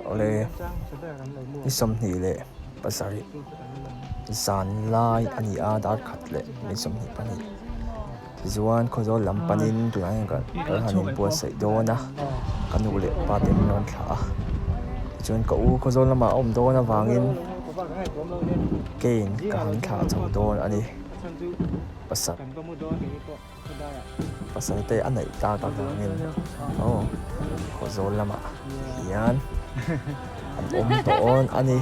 Awle ni 27 zan lai a ni a dar khat leh ni 22 tichuan Khawzawl lam panin tunah hian kan han inbuatsaih dawn a ka nu leh pa te min rawn thlah a tichuan ka u Khawzawl lamah a awm dawn avangin keiin ka han thlah chho dawn a ni pasal. Pasal te a neih tak avangin aw Khawzawl lamah hian an awm tawh a ni.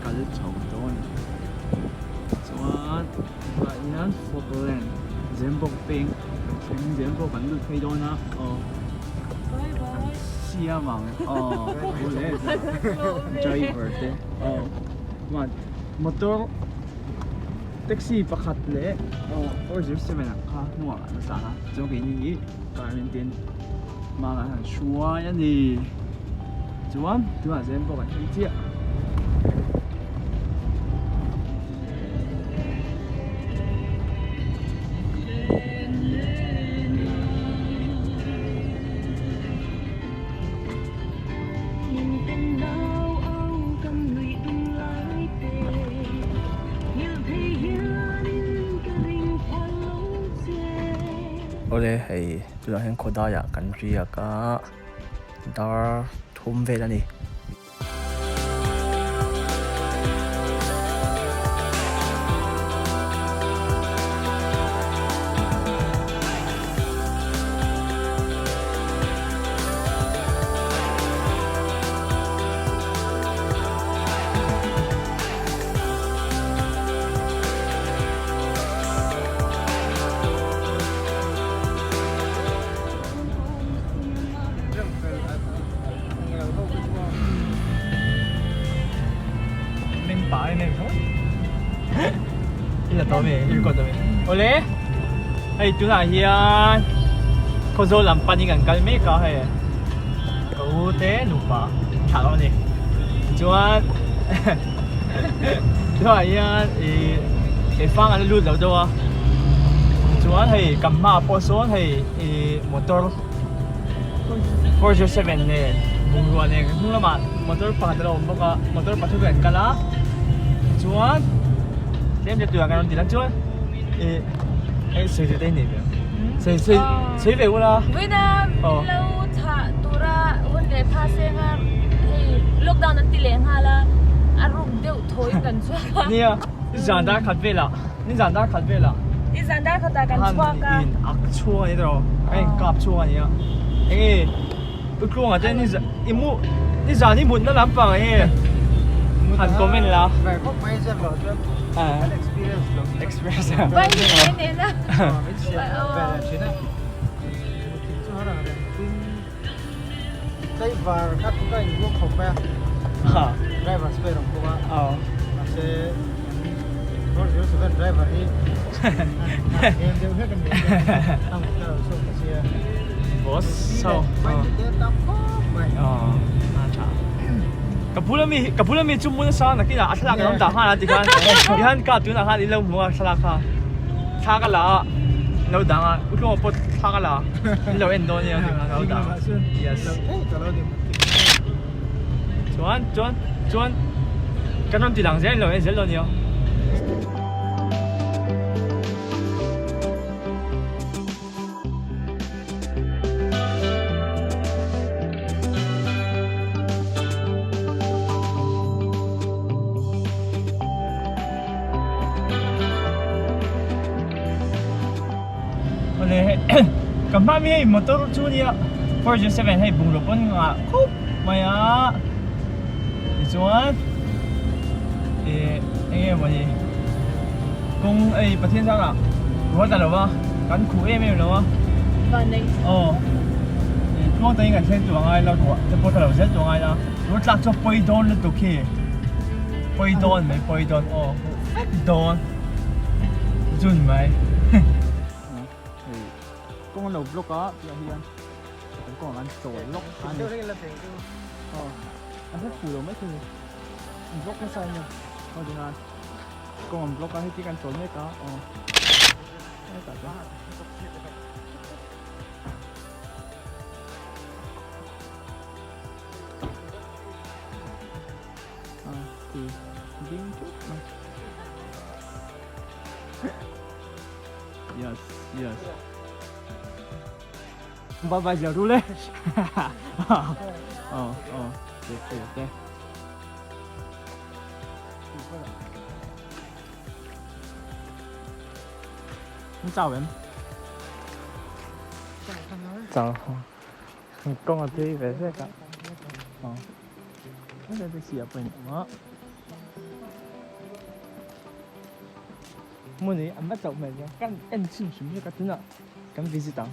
Kal chho dawn chuan tunah hian Falkland Zembawk peng kan thleng Zembawk kan lut phei dawn a aw kan siam ang aw driver te aw motor taxi pakhat leh aw 407 ang kha hnungah an tlan a chuan keini hi car in hmang an han hruai a ni chuan tunah zen pawh kan thleng chiah. Awle hei tunah hian khawdaiah kan riak a dar thum vel a ni. Awle hei tunah hian Khawzawl lam panin kan kal mek a hei ka u te nupa thlah lo a ni tichuan tunah hian ih keifang an la lut lo deuh a chuan hei kan hmaah pawh sawn hei ih motor 407 nen bungrua nen hnung lamah motor pakhat a lo awm bawk a motor pathum kan kal a tichuan tlem te tur ah kan rawn ti lang chuan ih hei sawi ve te hi nei ve ang sawi sawi sawi ve ula Vawiina min lo thah tura hun leh tha senga hei lockdown an ti leh nghal a a ruk deuh thawiin kan chhuak a. Nia nizan dar khat velah nizan dar khat velah Nizan dar khatah kan chhuak a. Han in ak chhuak a ni tawh a in kap chhuak a nia enge u tluanga te nizan i mu nizan i mutna lampang enge han comment la. Ve khawp mai zet lo chuan an experience lo. Experience. Vai hi mai nena. Min siam ve leh thin a. Driver kha chu ka inbuak khawp mai a driver spare ang bawk a mahse 407 driver hi em deuh hlek a ni a motor a lo chhuak ta sia boss so tam khawp mai ka bula mi ka bula mi chu mun nasa nakinah a thlalak an awm dah nghal a tikhan tihian ka tunah khan in lo hmu a thlalak kha thla ka la a in lo dang a u tlawng pawh thla ka la in lo en dawn nia tikhan ka lo dang a yes chuan chuan chuan kan rawn ti lang zel in lo en zel dawn nia. Ka hma mi hei motor chu nia 407 hei bungraw pawn ngah khup mai a tichuan ih eng nge mawni kawng hei Pathian zangah ruat a lo va kan khuh em em lo a aw ih tluang takin kan thleng tur a ngai lo ruah te pawh tla lo zel tur a ngai la ruah tlak chu a pawi dawn lutuk hi pawi dawn mai pawi dawn aw huh vek dawn zun mai. Hei. an lo block a tunah hian kan kawngah an chawl lawk a ni aw an hre fu lo maithei ni an block nasa a nia aw tihian kawng an block a heti kan chawl mek a aw hetah chuan. Ding chút mà. Yes, yes. Bye bye giờ rule. Ờ, ờ, được được ok. Chào em. Chào. Kawng a phei ve vek a aw helai taxi ah pawhin a awm a hmun hi an va chauh hmel nia kan en chhin hrim hrim a tunah kan visit ang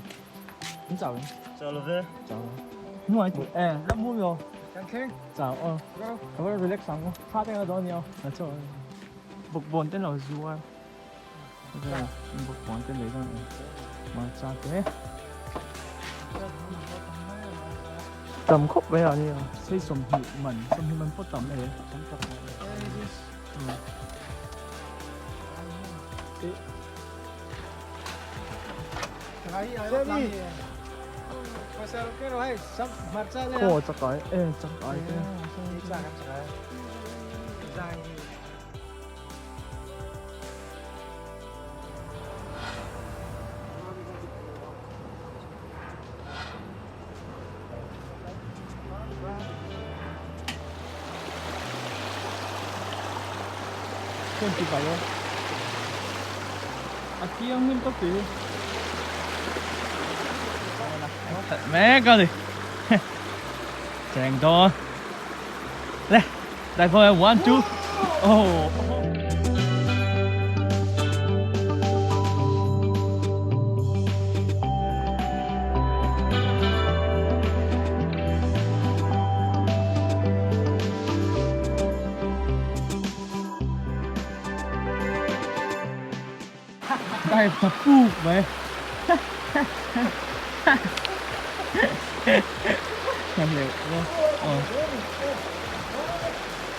an chau em chau lo ve chau lo hnuai chu e ram hum lo kan thleng chau aw ka va relax ang thla te ka dawn nia a chau bawkbawn te lo zuar bawkbawn te lei dawn hmarcha te tam khawp mai a nia sei 20 man 20 man pawh tam e khaw chakai e chakai te. A thianghlim tawp tih hi mek a ni cheng dawn le. 来，朋友，one two，哦。Dai ta puk mai.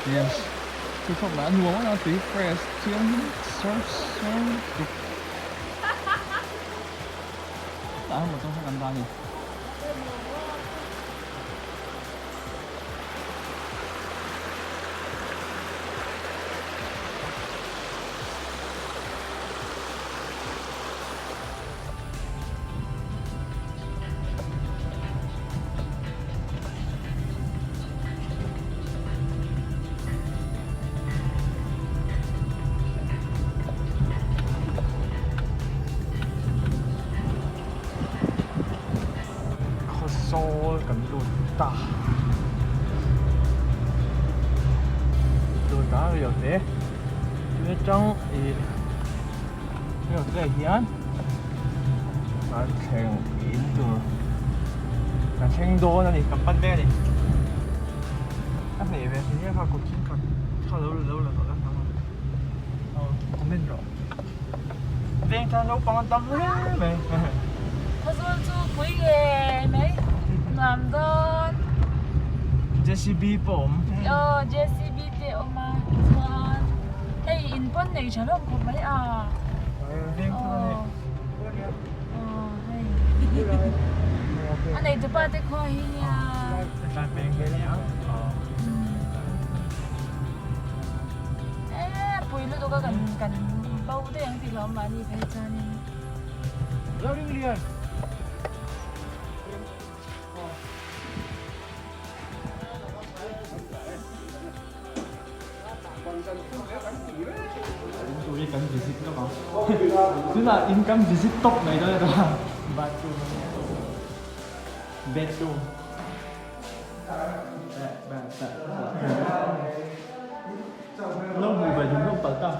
Yes. Chu khawp lah a nuam a tui fresh chiang hi sawr sawr tuk. Tah motor kha kan dah a ni. Khawzawl kan lut ta lut ta rio te tui atang ih rio te hian kan thleng in tur kan thleng dawn a ni kan pan mek a ni a hmeh ve hle kha kut thenkhat kha lo lo la tawh la aw comment rawh. Veng tan naupang an tam hle mai. Khawzawl chu pui ngei mai nuam dawn. JCB pawh awm. Aw JCB te awm a chuan hei in pawn nei tha hlawm khawp mai a. Veng thar a ni. Aw hei a nei tupa te khua hi nia. Hetlai veng hi a ni a. Eee pui lutuk a kan kan bo daih ang tih hlauh mahni phei chuanin. Zoringlian. Tui kan visit lawk ang. Tunah in kan visit tawp mai dawn a ni. Bathroom a nia. Bedroom. Lo hmu ve dun rawng palh ta.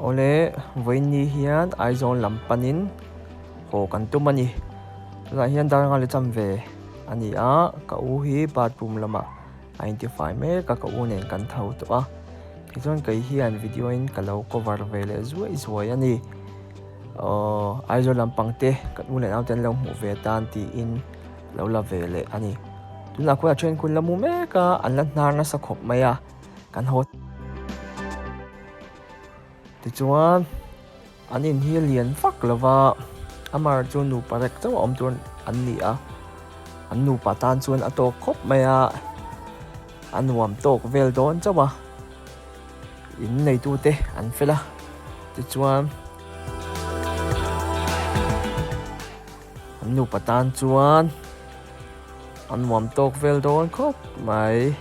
Awle, vawiin ni hian Aizawl lam panin haw kan tum a ni. Tunah hian dar nga leh cham ve a ni a, ka u hi bathroom lamah a intifai mek a, ka u nen kan tho tawh a. Tichuan kei hian video in ka lo cover ve leh zuai zuai a ni. Aww Aizawl lampang te kan u leh nau te an lo hmuh ve tan tiin lo la ve leh a ni. Tunah khuan a then kun la mu mek a, an la hnar nasa khawp mai a, kan haw. Tichuan an in hi lian vak lo va, amar chu nupa rek chauh a awm tur an ni a, an nupa tan chuan a tawk khawp mai a, a nuam tawk vel dawn chauh a, in neitute an fel a, tichuan an nupa tan chuan a nuam tawk vel dawn khawp mai.